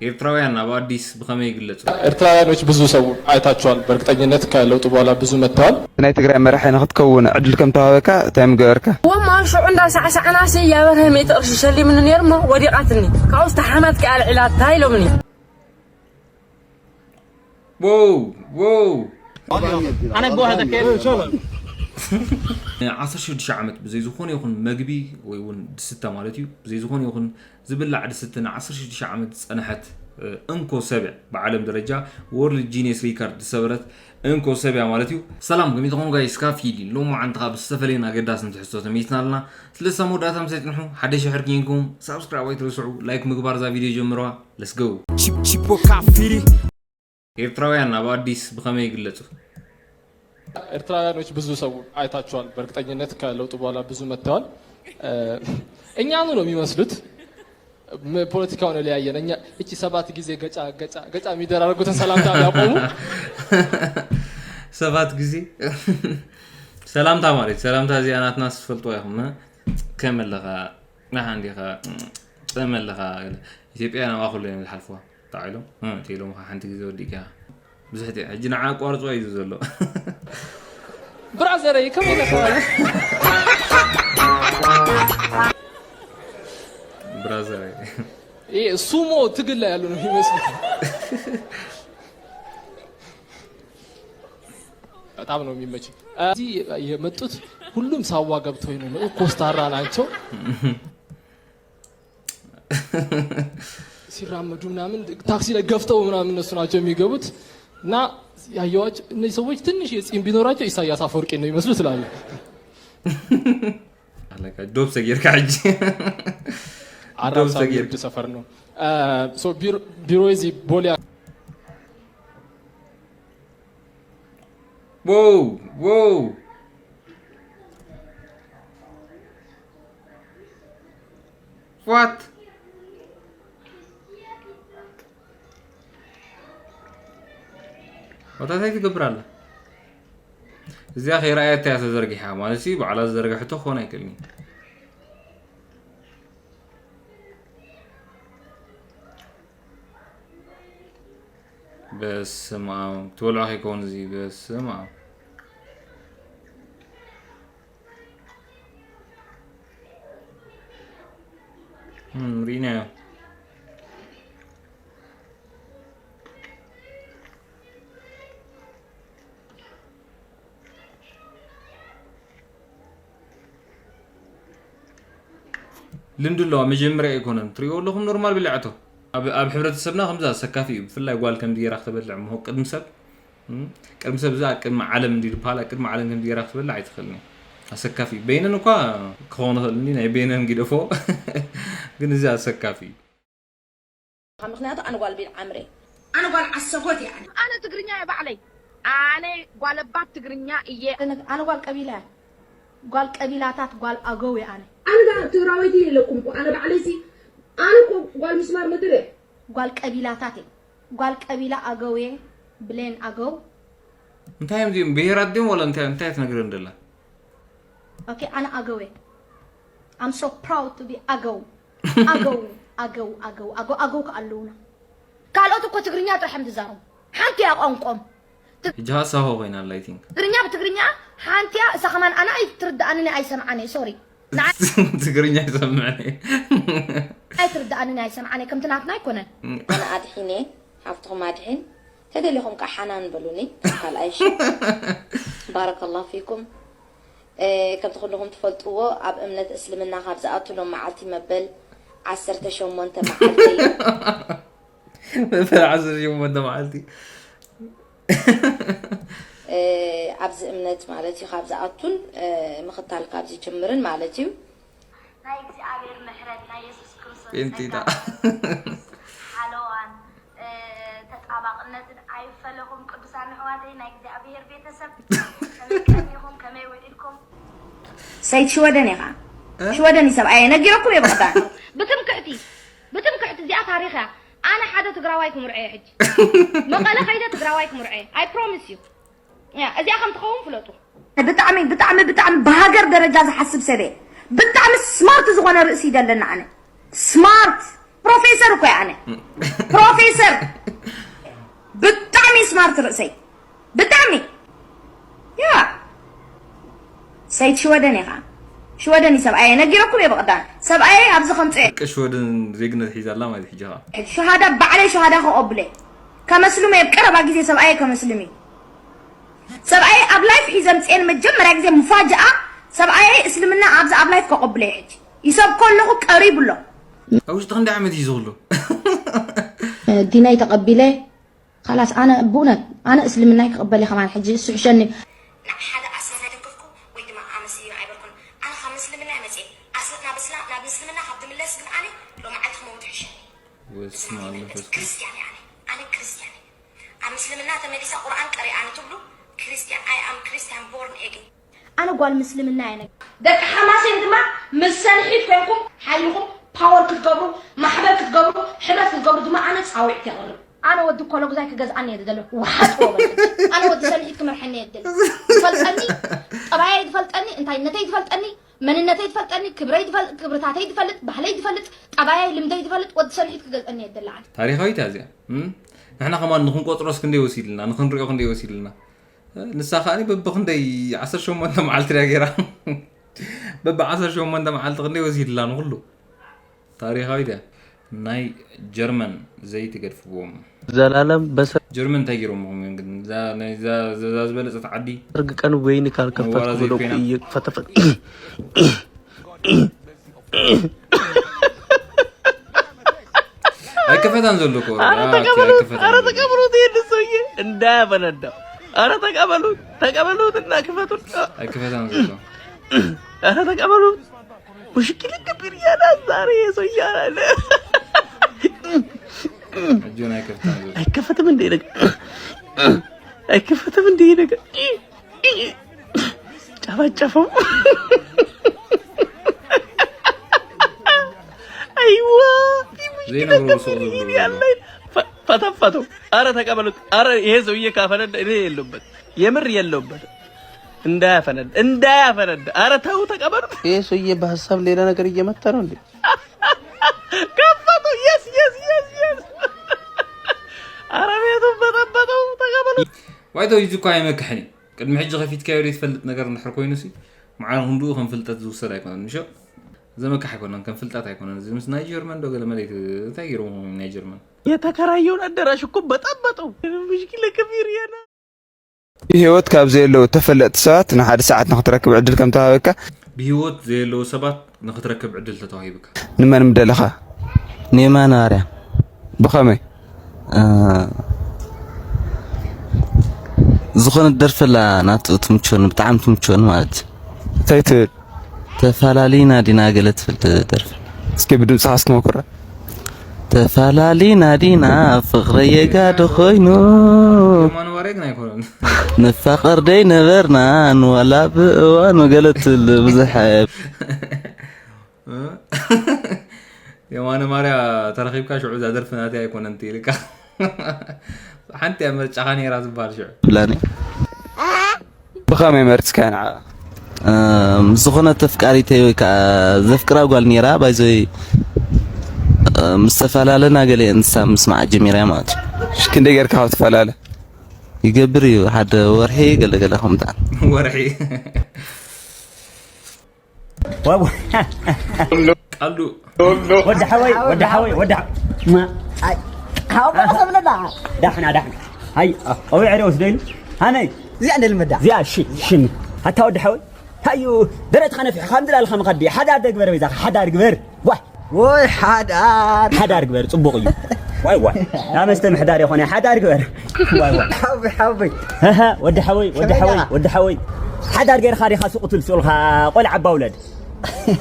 ኤርትራውያን ኣብ ኣዲስ ብኸመይ ይግለጹ? ኤርትራውያኖች ብዙ ሰው አይታችኋል። በእርግጠኝነት ከለውጡ በኋላ ብዙ መጥተዋል። ናይ ትግራይ መራሒ ንክትከውን ዕድል ከም ተዋህበካ እንታይ ምገበርካ? ወማ ሽዑ እንዳ ሳዕሳዕናሲ ያበርሀ ሜት ቅርሺ ሸሊምኒ ነይርሞ ወዲቓትኒ ካብኡስ ተሓማት ከኣልዒላታ ኢሎምኒ። Wow wow أنا جوه هذا كيف؟ ዓሰርተ ሽዱሽተ ዓመት ብዘይ ዝኾነ ይኹን መግቢ ወይ እውን ድስተ ማለት እዩ ብዘይ ዝኾነ ይኹን ዝብላዕ ድስተ ን ዓሰርተ ሽዱሽተ ዓመት ዝፀንሐት እንኮ ሰብ እያ። ብዓለም ደረጃ ወርልድ ጂኒየስ ሪካርድ ዝሰበረት እንኮ ሰብ እያ ማለት እዩ። ሰላም ከመይ ትኾኑ ጋይስ? ካፊ ሎሚ ዓንትኻ ብዝተፈለየን ኣገዳስን ትሕዝቶ ተመይትና ኣለና። ስለሳ መወዳእታ ምስ ኣይፅንሑ ሓደሽ ሕርኪ ይንኩም ሳብስክራይብ ኣይትረስዑ፣ ላይክ ምግባር እዛ ቪድዮ ጀምረዋ። Let's go። Chip Chipo Kafiri. ኤርትራውያን ኣብ ኣዲስ ብኸመይ ይግለጹ? ኤርትራውያኖች ብዙ ሰው አይታችኋል። በእርግጠኝነት ከለውጡ በኋላ ብዙ መጥተዋል። እኛኑ ነው የሚመስሉት። ፖለቲካውን ለያየን እኛ እቺ ሰባት ጊዜ ገጫ ገጫ ገጫ የሚደራረጉትን ሰላምታ ያቆሙ። ሰባት ጊዜ ሰላምታ ማለት ሰላምታ እዚኣ ናትና ስፈልጥዋ ይኹም ከመለኻ ናሓ እንዲኻ ጸመለኻ ኢትዮጵያ ናብኣ ኩሉ እዮም ዝሓልፍዋ። ተባሂሎም፣ "እ፣ እቲ ኢሎም ሓንቲ ግዜ ወዲእካ ኢኻ። ብዙሕ እቲ፣ ሕጂ ንዓ ኣቋርጽዋ እዩ ዘሎ። ብራዘረይ፣ ከመይ ነበር? ብራዘረይ። ይሄ ሱሞ ትግል ላይ ያሉ ነው የሚመስሉት። በጣም ነው የሚመችኝ። እዚህ የመጡት ሁሉም ሳዋ ገብተው ነው፣ ኮስታራ ናቸው። ሲራመዱ ምናምን ታክሲ ላይ ገፍተው ምናምን እነሱ ናቸው የሚገቡት። እና ያየኋቸው እነዚህ ሰዎች ትንሽ የጺም ቢኖራቸው ኢሳያስ አፈወርቂ ነው ይመስሉ ትላለህ። ኣለካ ዶብ ሰጊርካ ሕጂ። አራብሳ ዶብ ሰጊር። ዊርድ ሰፈር ነው። እ፣ ሶ ቢሮ፣ ቢሮ እዚህ ቦሌ። Wow wow what? ዋታ እንታይ ትገብር ኣላ? እዚኣ ከይረኣየት እያ ተዘርጊሓ ማለት ሲ ባዕላ ዝዘርግሐቶ ክኾን ኣይክእልን እዩ። በስመ ኣብ ትበልዖ ከይከውን እዚ በስመ ኣብ እም፣ ርኢናዮ። ልምዲ ኣለዋ መጀመርያ ኣይኮነን ትሪእዎ ኣለኹም ኖርማል ብልዕቶ ኣብ ኣብ ሕብረተሰብና ከምዚ ኣሰካፊ እዩ ብፍላይ ጓል ከምዚ ገይራ ክትበልዕ እሞ ቅድሚ ሰብ እም፣ ቅድሚ ሰብ እዛ ቅድሚ ዓለም እንዲ ዝበሃል ቅድሚ ዓለም ከምዚ ገይራ ክትበልዕ ኣይትኽእልን እያ ኣሰካፊ እዩ በይነን እኳ ክኸውን ይኽእል እንዲ ናይ በይነን ግደፎ ግን እዚ ኣሰካፊ እዩ ምክንያቱ ኣነ ጓል ቢል ዓምሬ ኣነ ጓል ዓሰቦት እየ ኣነ ኣነ ትግርኛ እየ ባዕለይ ኣነ ጓለባት ትግርኛ እየ ኣነ ጓል ቀቢላ እየ ጓል ቀቢላታት ጓል ኣገው እየ ኣነ ኣነ ዳ ትግራወይቲ የለኩም እኮ ኣነ ባዕለይ ሲ ኣነ እኮ ጓል ምስማር ምድር እየ ጓል ቀቢላታት እየ ጓል ቀቢላ ኣገው እየ ብሌን ኣገው እንታይ እዮም እዚኦም ብሄራት ድዮም ዋላ እንታይ እንታይ ትነግረን ደላ ኦኬ ኣነ ኣገው እየ I'm so proud to be ኣገው ኣገው ኣገው ኣገው ኣገው ኣገው ከኣለውና ካልኦት እኮ ትግርኛ ጥራሕ እዮም ዝዛረቡ ሓንቲ እያ ቋንቋም ሕጂ ሃሳሆ ኮይና ኣላ I think ትግርኛ ብትግርኛ ሓንቲ እያ እሳ ከማን ኣነ ኣይትርድኣንን ኣይሰምዓን እየ sorry ትግርኛ ይሰምዕን እየ ኣይትርድኣንን ኣይሰምዓን እየ ከምቲ ናትና ኣይኮነን ኣነ ኣድሒነ ሓፍትኹም ኣድሒን ተደሊኹም ከዓ ሓናን በሉኒ ካልኣይ ሽ ባረከላሁ ፊኩም ከምቲ ኩልኹም ትፈልጥዎ ኣብ እምነት እስልምና ካብ ዝኣቱ ሎም መዓልቲ መበል ዓሰርተ ሸሞንተ መዓልቲ እዩ መበል ዓሰርተ ሸሞንተ መዓልቲ ኣብዚ እምነት ማለት እዩ ካብ ዝኣቱን ምኽታል ካብ ዝጅምርን ማለት እዩ ናይ እግዚኣብሔር ምሕረት ናይ የሱስ ክርስቶስ ጴንጤ ጸጋ ደኣ። ሓለዋን ተጣባቕነትን ኣይፈለኹም ቅዱሳን ኣሕዋተይ ናይ እግዚኣብሔር ቤተሰብ ከመይ ቀኒኹም ከመይ ውዒልኩም ሰይድ ሽወደን ኢኻ ሽወደን እዩ ሰብኣየ ነጊረኩም እየ ብቕታ ብትምክሕቲ ብትምክሕቲ እዚኣ ታሪኽ እያ ኣነ ሓደ ትግራዋይ ክምርዖ እየ ሕጂ መቐለ ከይደ ትግራዋይ ክምርዖ እየ I promise you እዚኣ ከም ትኸውን ፍለጡ ብጣዕሚ ብጣዕሚ ብጣዕሚ ብሃገር ደረጃ ዝሓስብ ሰብ እየ ብጣዕሚ ስማርት ዝኾነ ርእሲ ይደለና ኣነ ስማርት ፕሮፌሰር እኮ እየ ኣነ። ፕሮፌሰር። ብጣዕሚ ስማርት ርእሰይ። ብጣዕሚ። ያ። ሰይድ ሽወደን ኢኻ። ሽወደን እዩ ሰብኣየ። ነጊረኩም እየ ብቐዳም። ሰብኣየ ኣብዚ ከምፅኦ እየ። ደቂ ሽወደን ዜግነት ሒዛ ኣላ ማለት ሕጂ ኸዓ። ሸሃዳ ባዕለይ ሸሃዳ ከቐብለ። ከመስልም እየ። ኣብ ቀረባ ግዜ ሰብኣየ ከመስልም እዩ። ሰብኣየ ኣብ ላይፍ ሒዘ ምፅኤ ንመጀመርያ ግዜ ሙፋጅኣ ሰብኣየ እስልምና ኣብዚ ኣብ ላይፍ ከቐብለ እየ ሕጂ። ይሰብኮ ኣለኹ ቀሪቡ ኣሎ። ኣብ ውሽጢ ክንደይ ዓመት እዩ ዝኽሉ? ዲናይ ተቐቢለ ካላስ ኣነ ብእውነት ኣነ እስልምናይ ክቕበል እየ ከማን ሕጂ እሱ ሕሸኒ። ንዓ ሓደ ኣስመራ ኣይደገፍኩ ወይ ድማ ኣመስ እዩ ኣይበልኩን። ኣነ ካብ ምስልምና እየ መፅየ። ኣስ ናብ እስላ ናብ ምስልምና ካብ ድምለስ ግን ኣነ ሎማዓልቲ ክመውት ይሕሸኒ። በስመ ኣብ መንፈስ ቅዱስ። ክርስትያን እየ ኣነ። ኣነ ክርስትያን እየ። ኣብ ምስልምና ተመሊሳ ቁርኣን ቀሪኣ ንትብሉ ክርስትያን፣ I am Christian born again። ኣነ ጓል ምስልምና እየ። ደቂ ሓማሴን ድማ ምስ ሰንሒት ኮይንኩም ሓይልኹም ፓወር ክትገብሩ ማሕበር ክትገብሩ ሕብረት ክትገብሩ ድማ ኣነ ፃውዒት የቕርብ። ኣነ ወዲ ኮሎጉዛይ ክገዝኣኒ እየ ዝደሊ። ዋሓጥ ወበል። ኣነ ወዲ ሰንሒት ክመርሐኒ እየ ዝደሊ። ዝፈልጠኒ ጠባየይ ዝፈልጠኒ እንታይነተይ ዝፈልጠኒ መንነተይ ዝፈልጠኒ ክብረይ ዝፈል- ክብርታተይ ዝፈልጥ ባህለይ ዝፈልጥ ጠባየይ ልምደይ ዝፈልጥ ወዲ ሰንሒት ክገዝኣኒ እየ ዝደሊ። ኣነ ታሪኻዊት እያ እዚኣ። እም? ንሕና ከማን ንክንቆፅሮስ ክንደይ ወሲድልና ንክንሪኦ ክንደይ ወሲድልና። ንሳ ከኣ በብክንደይ ዓሰርተ ሸሞንተ መዓልቲ ድያ ገይራ? በብ ዓሰርተ ሸሞንተ መዓልቲ ክንደይ ወሲድላ ንኩሉ። ታሪኻዊ ድያ? ናይ ጀርመን ዘይትገድፍዎም። ዘላለም በሰ- ጀርመን እንታይ ገይሮምኹም እዮም ግን? እዛ ናይ- እዛ- እዛ- እዛ ዝበለጸት ዓዲ። ሰርግ ቀን ወይኒ ካልከፈትኩ ዋላ ብሎ ዘይኮይና። እየ ፈተፈት። ኣይከፈታን ዘሎ እኮ። ኧረ ኦኬ፣ ተቀበሉት፣ ኣይከፈታን ኧረ ዘሎ። ተቀበሉት። ይሄን ሰውዬ እንዳያፈነዳው። ኧረ ተቀበሉት፣ ተቀበሉት እና ክፈቱት። ኣይከፈታን ዘሎ። ኧረ ተቀበሉት። ሙሽኪል ክብር ያላ ዛሬ የሰውዬ አላለ። እጁን ኣይከፍታን ዘሎ። አይከፈትም እንዴ ነገር? አይከፈትም እንዴ ነገር? ጨፈጨፈው። አይዋ። ዘይነግሮ ሰው ነው። ያለ ፈ- ፈተፈተው። አረ ተቀበሉት። አረ ይሄ ሰውዬ ካፈነዳ እኔ የለውበት። የምር የለውበት። እንዳያፈነዳ፣ እንዳያፈነዳ። አረ ተው ተቀበሉት። ይሄ ሰውዬ በሀሳብ ሌላ ነገር እየመታ ነው እንዴ? ከፈተው። የስ፣ የስ፣ የስ፣ የስ። አረ ቤቱ በጠበጠው። ተቀበሉት። ዋይቶ እዚ እኮ ኣይመክሕን እዩ። ቅድሚ ሕጂ ከፊትካዮ ዘይትፈልጥ ነገር እንድሕር ኮይኑ ሲ፣ መዓረ ክንድኡ ከም ፍልጠት ዝውሰድ ኣይኮነን። ምሾ? ዘመክሕ ኣይኮነን፣ ከም ፍልጠት ኣይኮነን። እዚ ምስ ናይ ጀርመን ዶ ገለ መለ እንታይ ገይሮም ናይ ጀርመን? የተከራየውን አዳራሽ እኮ በጠበጠው። ሙሽኪለ ከቢር የለ። ብህይወት ካብ ዘየለዉ ተፈለጥቲ ሰባት ንሓደ ሰዓት ንኽትረክብ ዕድል ከም ተዋህበካ። ብህይወት ዘየለዉ ሰባት ንኽትረክብ ዕድል ተተዋሂብካ። ንመን ምደለኻ? ንየማነ ባርያ። ብኸመይ? እ፣ ዝኾነት ደርፊ ኣላ ናቱ ትምችወኒ፣ ብጣዕሚ ትምችወኒ ማለት እዩ። እንታይ ትብል? ተፋላሊና ዲና ገለ ትብል ደርፊ። እስኪ ብድምፅኻ እስኪ ሞክራ። ተፋላሊና ዲና ፍቕረይ የጋዶ ኮይኑ። የማነ ባርያ ግን ኣይኮነን። ንፋቐር ደይ ነበርና ንዋላ ብእዋኑ ገለ ትብል ብዙሕ። እ? የማነ ማርያ ተረኺብካ ሽዑ እዛ ደርፊ ናተይ ኣይኮነን ትይልካ። ሓንቲ እያ ምርጫኻ ነይራ ዝበሃል ሽዑ። ብላኒ። ብኸመይ መርጽካያ ንዓኣ? እ፣ ምስ ዝኾነት ኣፍቃሪተይ ወይ ከዓ ዘፍቅራ ጓል ነይራ፣ ባይዘይ፣ እ፣ ምስ ተፈላለና ገለ ንሳ ምስማዕ ጀሚራ ማለት እዩ። እሺ፣ ክንደይ ጌርካ ካብ ትፈላለ? ይገብር እዩ፣ ሓደ ወርሒ ገለ ገለ ከምኡ። ወርሒ። ዋው። ቀልዱ። ወዲ ሓወይ፣ ወዲ ሓወይ፣ ወዲ ሓ-፣ ማ-፣ ኣይ፣ ሓው በላ ሰብለና። ዳሕና፣ ዳሕና። ሃይ፣ ኣ-፣ ኣውዒ ዕረ ወስዶ ኢሉ። ሃነይ። እዚኣ እንደ ልመዳ። እዚኣ፣ እሺ፣ እሺ። ሃታ ወዲ ሓወይ። ሃዩ፣ ደረትኻ ነፊሕኻ ከምዚ ላልኻ ምኻድ ድዩ? ሓዳር ደግበር በይዛኻ፣ ሓዳር ግበር። ዋይ። ወይ ሓዳር። ሓዳር ግበር፣ ጽቡቕ እዩ። ዋይ፣ ዋይ። ና መስተ ምሕዳር ይኾነ፣ ሓዳር ግበር። ዋይ፣ ዋይ። ሓወይ፣ ሓወይ። ሃሃ፣ ወዲ ሓወይ፣ ወዲ ከመይ ሓወይ፣ ደኣ? ወዲ ሓወይ። ሓዳር ጌርኻ ዲኻ ሱቕ ትብል ስኡልካ፣ ቆልዓ ኣባ ውለድ።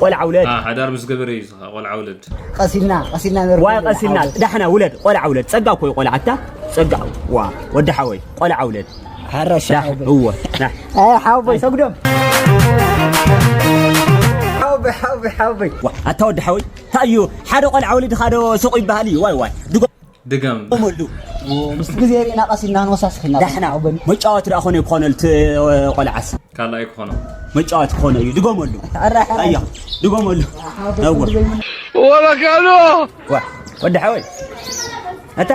ቆልዓ ውለድ። አ፣ ሓዳር ምስ ገበረ እዩ ዝኻ፣ ቆልዓ ውለድ። ቀሲልና፣ ቀሲልና ነበር ዋይ፣ ቆልዓ ቀሲልና። ውለድ። ዳሕና ውለድ፣ ቆልዓ ውለድ። ጸጋ እኮ እዩ ቆልዓ፣ ኣታ። ጸጋ። ዋ፣ ወዲ ሓወይ፣ ቆልዓ ውለድ። ሓራሻ ዳሕ፣ ሓወይ። እወ፣ ዳሕ። ኣይ፣ ሓወይ፣ ሰጉዶም። ሓወይ፣ ሓወይ፣ ሓወይ። ዋ፣ ኣታ ወዲ ሓወይ፣ እንታይ እዩ? ሓደ ቆልዓ ወሊድኻ ዶ ሱቕ ይበሃል እዩ? ዋይ፣ ዋይ። ድጎ- ድገም። ድገመሉ። ኦ፣ ምስቲ ግዜ ርኢና ቀሲልና ንወሳስኽና። ዳሕና። ሓወይ። መጫወቲ ደኣ ኮነ ይኮነል እቲ ቆልዓስ። ካልኣይ ክኾኖ። መጫወቲ ክኾኖ እዩ። ድገመሉ። ኣራ፣ ሓራ። ኣያ፣ ድገመሉ። ሓወይ፣ እወ። ድገመሉ። ወበካሉ። ዋ። ወዲ ሓወይ፣ ኣታ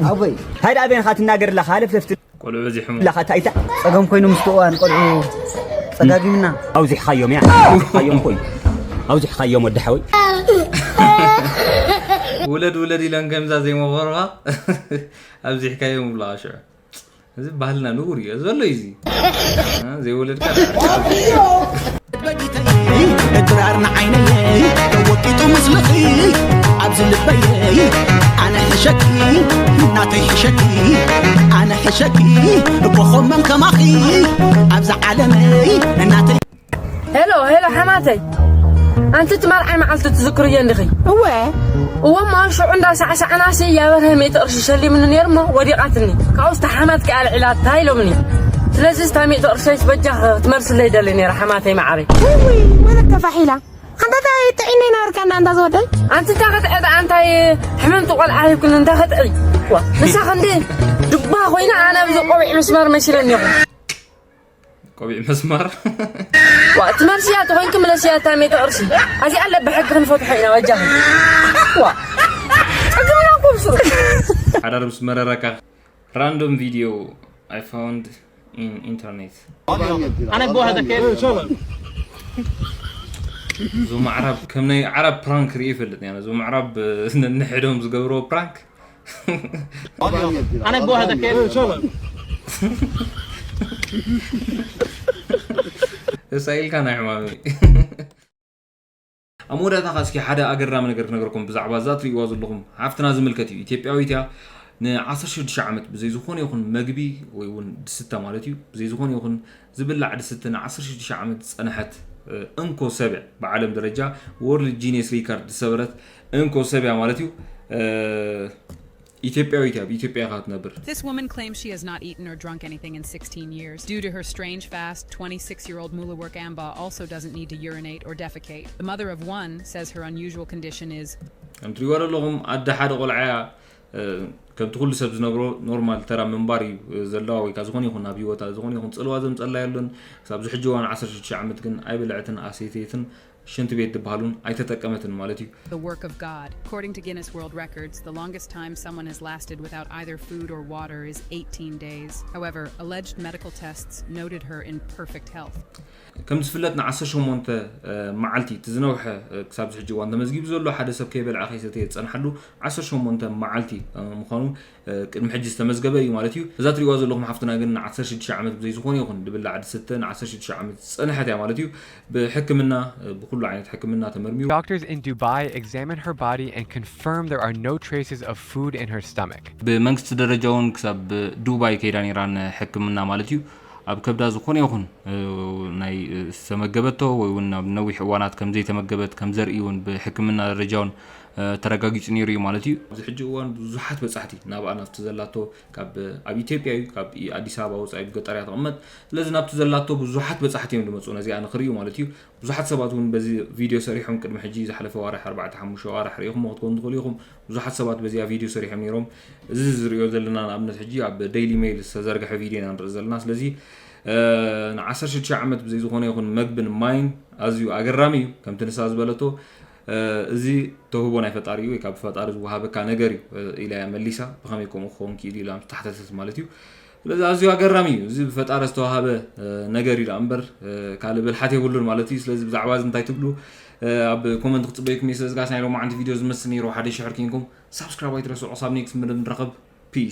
ኣቦይ። ሃይዳ ኣበይንኻ ትናገር ኣለኻ? ሃለፍለፍ ትብል ቆልዑ በዚሖም። ኣለኻ? እንታይ፣ እንታይ? ጸገም ኮይኑ ምስቲ እዋን ቆልዑ ጸጋጊምና። ኣውዚሕኻዮም እያ። ኣውዚሕኻዮም ኮይኑ። ኣውዚሕኻዮም ወዲ ሓወይ። ውለድ ውለድ ኢለን ከምዛ ዘይመኸሩኻ ኣብዚሕካዮም ይብሉኻ ሽዑ። እዚ ባህልና ንቡር እዩ ዘሎ እዩ እዚ። እ፣ ዘይወለድካ ድራር ንዓይነይ ተወቂጡ ምስልኺ ኣብዚ ልበይ ኣነ ሕሸኪ ናተይ ሕሸኪ ኣነ ሕሸኪ እኮ ኾመን ከማኺ ኣብዛ ዓለመይ እናተይ ሄሎ ሄሎ ሓማተይ፣ ኣንቲ እቲ መርዓይ መዓልቲ ትዝክርዮ እንዲኺ? እወ። እወ እሞ ሽዑ እንዳ ሳዕሳዕናሲ ያበርሀ ሚእቲ ቅርሺ ሸሊምኒ ነይሩ እሞ ወዲቓትኒ። ካብኡስ እታ ሓማት ከኣ ኣልዒላታ ኢሎምኒ። ስለዚ እታ ሚእቲ ቅርሸይስ በጃኺ ክትመልስለይ ይደሊ ነይረ ሓማተይ መዓረይ። ውይ ወለት ተፋሒላ። ኣንታ እንታይ ጥዒና ይነበርካና ኣንታ ዝወደይ? ኣንቲ እንታይ ክትዕጥ ኣንታይ ሕመምቲ ቆልዓ ሂብክኒ እንታይ ክትዒ? ዋ ንሳ ክንዲ ድባ ኮይና ኣነ ኣብዚ ቆቢዕ መስመር መሲለኒ ኢኹ። ቆቢዕ መስማር። ዋ ትመልስያ ተኾይንኪ ምለስያ እታ ሚእቲ ቅርሺ። ኣዚኣ ኣለ ብሕጊ ክንፈትሖ ኢና በጃኺ። ዋ ጸግምና እኮ ብስሩ። ሓዳር ምስ መረረካ random video I found in internet. أنا أبوها ذكيت. እዞም ኣዕራብ ከም ናይ ዓረብ ፕራንክ ርኢ ይፈልጥ እያ። እዞም ኣዕራብ ነንሕዶም ዝገብርዎ ፕራንክ ኣነ ኣቦ ሃደከ። እሳ ኢልካ ናይ ሕማመይ። ኣብ መወዳእታ ኸኣ እስኪ ሓደ ኣገራሚ ነገር ክነግረኩም ብዛዕባ እዛ ትርእይዋ ዘለኹም ሓፍትና ዝምልከት እዩ። ኢትዮጵያዊት እያ። ን ዓሰርተ ሽዱሽተ ዓመት ብዘይ ዝኾነ ይኹን መግቢ ወይ እውን ድስተ ማለት እዩ፣ ብዘይ ዝኾነ ይኹን ዝብላዕ ድስተ ን ዓሰርተ ሽዱሽተ ዓመት ዝጸንሐት፣ እ፣ እንኮ ሰብ እያ። ብዓለም ደረጃ ወርልድ ጂኒየስ ሪካርድ ዝሰበረት እንኮ ሰብ እያ ማለት እዩ። እ፣ ኢትዮጵያዊት እያ፣ ኣብ ኢትዮጵያ እያ ትነብር። This woman claims she has not eaten or drunk anything in sixteen years. Due to her strange fast, twenty-six-year-old Mulu Work Amba also doesn't need to urinate or defecate. The mother of one says her unusual condition is ከም ትሪእዋ ዘለኹም ኣደ ሓደ ቆልዓ እያ። እ፣ ከምቲ ኩሉ ሰብ ዝነብሮ ኖርማል ተራ ምንባር እዩ፣ እ፣ ዘለዋ ወይ ከዓ ዝኾነ ይኹን ኣብ ህይወታ ዝኾነ ይኹን ጽልዋ ዘምጸላ የሎን። ክሳብ ዝሕጂ እዋን ዓሰርተ ሽዱሽተ ዓመት ግን ኣይበልዐትን፣ ኣሰተየትን፣ ሽንቲ ቤት ዝበሃል እውን ኣይተጠቀመትን ማለት እዩ። The work of God. According to Guinness World Records, the longest time someone has lasted without either food or water is eighteen days. However, alleged medical tests noted her in perfect health. ከም ዝፍለጥ ን ዓሰርተ ሸሞንተ፣ እ፣ መዓልቲ እቲ ዝነውሐ፣ እ፣ ክሳብ ዝሕጂ እዋን ተመዝጊቡ ዘሎ ሓደ ሰብ ከይበልዐ ከይሰተየ ዝጸንሓሉ ዓሰርተ ሸሞንተ መዓልቲ፣ እ፣ ምዃኑ፣ እ፣ ቅድሚ ሕጂ ዝተመዝገበ እዩ ማለት እዩ። እዛ ትሪእዋ ዘለኹም ሓፍትና ግን ን ዓሰርተ ሽዱሽተ ዓመት ብዘይ ዝኾነ ይኹን ድብላዕ ድስተ ን ዓሰርተ ሽዱሽተ ዓመት ዝጸንሐት እያ ማለት እዩ። ብሕክምና፣ እ፣ ብኩሉ ዓይነት ሕክምና ተመርሚሩ። Doctors in Dubai examined her body and confirmed there are no traces of food in her stomach. ብመንግስቲ ደረጃ እውን ክሳብ ዱባይ ከይዳ ነይራ ንሕክምና ማለት እዩ። ኣብ ከብዳ ዝኾነ ይኹን፣ እ፣ ናይ፣ እ፣ ዝተመገበቶ ወይ እውን ናብ ነዊሕ እዋናት ከም ዘይተመገበት ከም ዘርኢ እውን ብሕክምና ደረጃ እውን፣ እ፣ ተረጋጊጹ ነይሩ እዩ ማለት እዩ። ኣብዚ ሕጂ እዋን ብዙሓት በጻሕቲ ናብኣ ናብቲ ዘላቶ ካብ፣ ኣብ ኢትዮጵያ እዩ፣ ካብ ኣዲስ ኣበባ ወጻኢ ኣብ ገጠር እያ ትቕመጥ። ስለዚ ናብቲ ዘላቶ ብዙሓት በጻሕቲ እዮም ዝመጹ ነዚኣ ንኽርእዩ ማለት እዩ። ብዙሓት ሰባት እውን በዚ ቪድዮ ሰሪሖም ቅድሚ ሕጂ ዝሓለፈ ዋርሕ ኣርባዕተ ሓሙሽተ ዋርሕ ርኢኹሞ ክትኮኑ ትኽእሉ ኢኹም። ብዙሓት ሰባት በዚኣ ቪድዮ ሰሪሖም ነይሮም። እዚ ዝሪኦ ዘለና ንኣብነት ሕጂ ኣብ ዴይሊ ሜይል ዝተዘርግሐ ቪድዮ ኢና ንርኢ ዘለና። ስለዚ፣ እ፣ ን ዓሰርተ ሽዱሽተ ዓመት ብዘይ ዝኾነ ይኹን መግብን ማይን ኣዝዩ ኣገራሚ እዩ። ከምቲ ንሳ ዝበለቶ፣ እ፣ እዚ ተውህቦ ናይ ፈጣሪ እዩ ወይ ካብ ፈጣሪ ዝወሃበካ ነገር እዩ፣ እ፣ ኢላ እያ መሊሳ። ብኸመይ ከምኡ ክኸውን ክኢሉ ኢላ ምስ ተሓተተት ማለት እዩ። ስለዚ ኣዝዩ ኣገራሚ እዩ። እዚ ብፈጣሪ ዝተዋሃበ፣ እ፣ ነገር እዩ ደኣ እምበር፣ እ፣ ካልእ ብልሓት የብሉን ማለት እዩ። ስለዚ ብዛዕባ እዚ እንታይ ትብሉ? እ፣ ኣብ ኮመንት ክጽበየኩም እየ። ስለዚ ጋስ ናይ ሎማዓንቲ ቪድዮ ዝመስል ነይሩ። ሓደ ሽሕር ኪንኩም ሳብስክራይብ ኣይትረስዑ። ክሳብ ኔክስት ምድብ ንራኸብ። ፒስ።